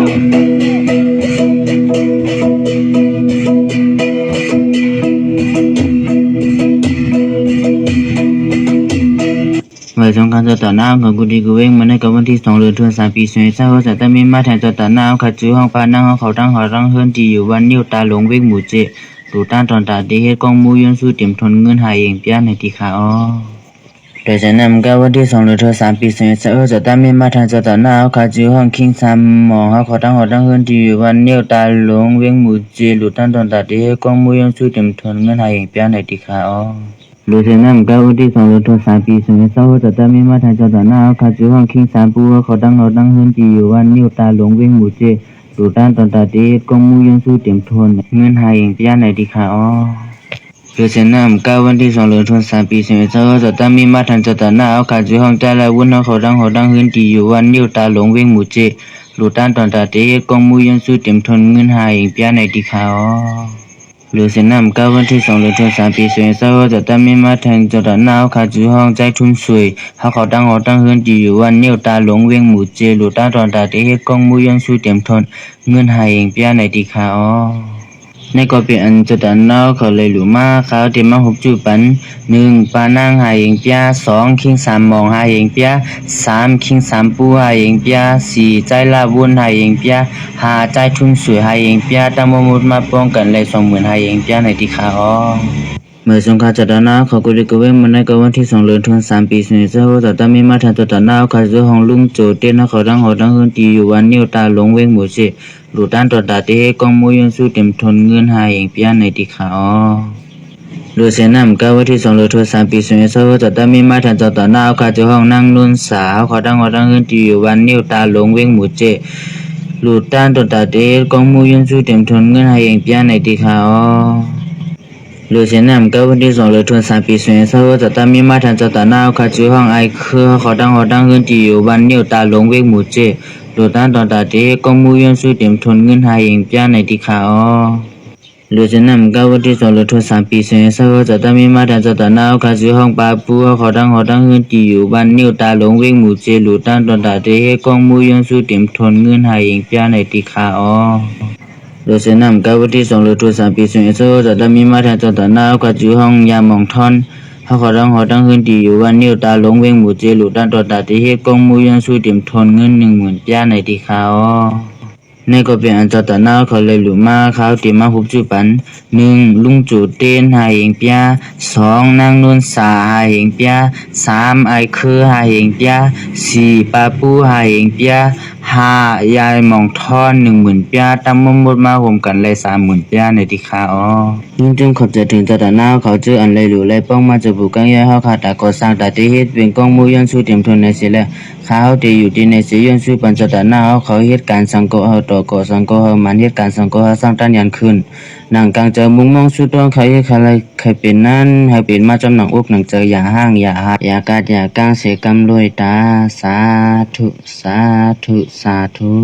ໄວ້ສົງການເຈົ້າຕາໜ້າຂອງກຸດີກຸເວັງ ມາໃນກະວັນທີສອງ ເດືອນເດືອນສາມ ປີສອງພັນຊາວຫົກ ຈະຕາມີມາແທນເຈົ້າຕາໜ້າຂະຈື່ຫ້ອງປານັງເຮົາເຂົ້າທັງຫໍທັງເຮືອນ ທີ່ຢູ່ວັນນິວຕາຫຼົງ ເວັງໝູ່ເຈັດ ຫຼູຕານຕອນຕາເຕເຮັດກ້ອງໝູ່ຍົນຊູເຕັມທົນເງິນຫ້າເອງປຽນໃນຕີຂາອອກ. ໂດຍສະນັ້ນ ກະວັນທີສອງ ເດືອນເດືອນສາມ ປີສອງພັນຊາວຫົກ ຈະຕາມີມາແທນເຈົ້າຕາໜ້າເຮົາຂະຈື່ຫ້ອງຄິງສາມໝອງເຮົາເຂົ້າທັງຫໍທັງເຮືອນ ທີ່ຢູ່ວັນນິວຕາຫຼົງ ເວັງໝູ່ເຈັດ ຫຼູຕານຕອນຕາເຕເຮັດກ້ອງໝູ່ຍົນຊູເຕັມທົນເງິນຫ້າເອງປຽນໃນຕີຂາອອກ. ໂດຍສະນັ້ນ ກະວັນທີສອງ ເດືອນເດືອນສາມ ປີສອງພັນຊາວຫົກ ຈະຕາມີມາແທນເຈົ້າຕາໜ້າເຮົາຂະຈື່ຫ້ອງຄິງສາມປູເຮົາເຂົ້າທັງຫໍທັງເຮືອນ ທີ່ຢູ່ວັນນິວຕາຫຼົງ ເວັງໝູ່ເຈັດ ຫຼູຕານຕອນຕາເຕເຮັດກ້ອງໝູ່ຍົນຊູເຕັມທົນເງິນຫ້າເອງປຽນໃນຕີຂາອອກ. ໂດຍສະນັ້ນ ກະວັນທີສອງ ເດືອນເດືອນສາມ ປີສອງພັນຊາວຫົກ ຈະຕາມີມາແທນເຈົ້າຕາໜ້າເຮົາຂະຈື່ຫ້ອງຈາລະວຸນເຮົາເຂົ້າທັງຫໍທັງເຮືອນ ທີ່ຢູ່ວັນນິວຕາຫຼົງ ເວັງໝູ່ເຈັດ ຫຼູຕານຕອນຕາເຕເຮັດກ້ອງໝູ່ຍົນຊູເຕັມທົນເງິນຫ້າເອງປຽນໃນຕີຂາອອກ. ໂດຍສະນັ້ນ ກະວັນທີສອງ ເດືອນເດືອນສາມ ປີສອງພັນຊາວຫົກ ຈະຕາມີມາແທນເຈົ້າຕາໜ້າເຮົາຂະຈື່ຫ້ອງຈາຍທຶນຊ່ວຍເຮົາເຂົ້າທັງຫໍທັງເຮືອນ ທີ່ຢູ່ວັນນິວຕາຫຼົງ ເວັງໝູ່ເຈັດ ຫຼູຕານຕອນຕາເຕເຮັດກ້ອງໝູ່ຍົນຊູເຕັມທົນເງິນຫ້າເອງປຽນໃນຕີຂາອອກ. ໃນກໍເປັນອັນເຈົ້າຕາໜ້າເຂົາໄລ່ຫຼູມາ ເຂົາເຕມາຮູບຈຸປັນ ໜຶ່ງ ປານາງຫ້າເອງປຽນ, ສອງ ຄິງສາມໝອງຫ້າເອງປຽນ, ສາມ ຄິງສາມປູຫ້າເອງປຽນ, ສີ່ ຈາຍລາວຸນຫ້າເອງປຽນ, ຫ້າ ຈາຍທຶນຊ່ວຍຫ້າເອງປຽນ, ທັງໝົດໝົດມາປ້ອງກັນໄດ້ສອງໝື່ນຫ້າເອງປຽນໃນຕີຂາອອກ. ເມື່ອສົງຄາມຈະດານາຂອງກຸລິກະເວງມາໃນກະວັນທີສອງ ເດືອນເດືອນສາມ ປີສອງພັນຊາວຫົກ ຈະຕາມີມາແທນເຈົ້າຕາໜ້າເຮົາຂະຈື່ຫ້ອງລຸງໂຈເຕັນເຮົາເຂົ້າທັງຫໍທັງເຮືອນ ທີ່ຢູ່ວັນນິວຕາຫຼົງ ເວັງໝູ່ເຈັດ ຫຼູຕານຕອນຕາເຕເຮັດກ້ອງໝູ່ຍົນຊູເຕັມທົນເງິນຫ້າເອງປຽນໃນຕີຂາອອກ. ໂດຍສະນັ້ນ ກະວັນທີສອງ ເດືອນເດືອນສາມ ປີສອງພັນຊາວຫົກ ຈະຕາມີມາແທນເຈົ້າຕາໜ້າເຮົາຂະຈື່ຫ້ອງນາງນຸນສາເຮົາເຂົ້າທັງຫໍທັງເຮືອນ ທີ່ຢູ່ວັນນິວຕາຫຼົງ ເວັງໝູ່ເຈັດ ຫຼູຕານຕອນຕາເຕເຮັດກ້ອງໝູ່ຍົນຊູເຕັມທົນເງິນຫ້າເອງປຽນໃນຕີຂາອອກ. ໂດຍສະນັ້ນ ກະວັນທີສອງ ເດືອນເດືອນສາມ ປີສອງພັນຊາວຫົກ ຈະຕາມີມາແທນເຈົ້າຕາໜ້າເຮົາຂະຈື່ຫ້ອງອ້າຍຄືເຮົາເຂົ້າທັງຫໍທັງເຮືອນ ທີ່ຢູ່ວັນນິວຕາຫຼົງ ເວັງໝູ່ເຈັດ ຫຼູຕານຕອນຕາເຕເຮັດກ້ອງໝູ່ຍົນຊູເຕັມທົນເງິນຫ້າເອງປຽນໃນຕີຂາອອກ. ໂດຍສະນັ້ນ ກະວັນທີສອງ ເດືອນເດືອນສາມ ປີສອງພັນຊາວຫົກ ຈະຕາມີມາແທນເຈົ້າຕາໜ້າເຮົາຂະຈື່ຫ້ອງປາປູເຮົາເຂົ້າທັງຫໍທັງເຮືອນ ທີ່ຢູ່ວັນນິວຕາຫຼົງ ເວັງໝູ່ເຈັດ ຫຼູຕານຕອນຕາເຕເຮັດກ້ອງໝູ່ຍົນຊູເຕັມທົນເງິນຫ້າເອງປຽນໃນຕີຂາອອກ. ໂດຍສະນັ້ນ ກະວັນທີສອງ ເດືອນເດືອນສາມ ປີສອງພັນຊາວຫົກ ຈະຕາມີມາແທນເຈົ້າຕາໜ້າເຮົາຂະຈື່ຫ້ອງຍາໝອງທອນເຮົາເຂົ້າທັງຫໍທັງເຮືອນ ທີ່ຢູ່ວັນນິວຕາຫຼົງ ເວັງໝູ່ເຈັດ ຫຼູຕານຕອນຕາເຕເຮັດກ້ອງໝູ່ຍົນຊູເຕັມທົນເງິນໜຶ່ງໝື່ນປຽນໃນຕີຂາອອກ. ໃນກໍເປັນອັນເຈົ້າຕາໜ້າເຂົາໄລ່ຫຼູມາ ເຂົາເຕມາຮູບຈຸປັນ ໜຶ່ງ ລຸງໂຈເຕັນຫ້າເອງປຽນ, ສອງ ນາງນຸນສາຫ້າເອງປຽນ, ສາມ ອ້າຍຄືຫ້າເອງປຽນ, ສີ່ ປາປູຫ້າເອງປຽນ, ຫ້າ ຍາຍໝອງທອນໜຶ່ງໝື່ນປຽນ, ທັງໝົດໝົດມາລວມກັນໄດ້ສາມໝື່ນປຽນໃນຕີຂາອອກ. ຍິນດີຂອບໃຈເຖິງເຈົ້າຕາໜ້າເຂົາເຈົ້າອັນໄລ່ຫຼູໄລ່ປ້ອງມາຈາກຜູ້ກາງໃຫຍ່ເຮົາຂ້າຕາກໍ່ສ້າງຕາເຕເຮັດເປັນກ້ອງໝູ່ຍົນຊູເຕັມທົນໃນເສຍແລ້ວ ຂ້າເຮົາເຕຢູ່ທີ່ໃນເສຍຍ້ອນສູ້ປັນຊະຕາໜ້າເຮົາເຂົາເຮັດການສັງເກາະເຮົາຕໍ່ເກາະສັງເກາະເຮົາໝັ່ນເຮັດການສັງເກາະເຮົາສ້າງຕານຍານຂຶ້ນ ໜັງກາງເຈົ້າມຸງມອງສູ່ຕ້ອງເຂົາເຮັດໃຫ້ໄດ້ໃຫ້ເປັນນັ້ນໃຫ້ເປັນມາຈອມໜັງອົກໜັງໃຈຢ່າຮ້າງຢ່າຫາຍຢ່າກາດຢ່າກາງເສກຳລວຍຕາ ສາທຸ ສາທຸ ສາທຸ.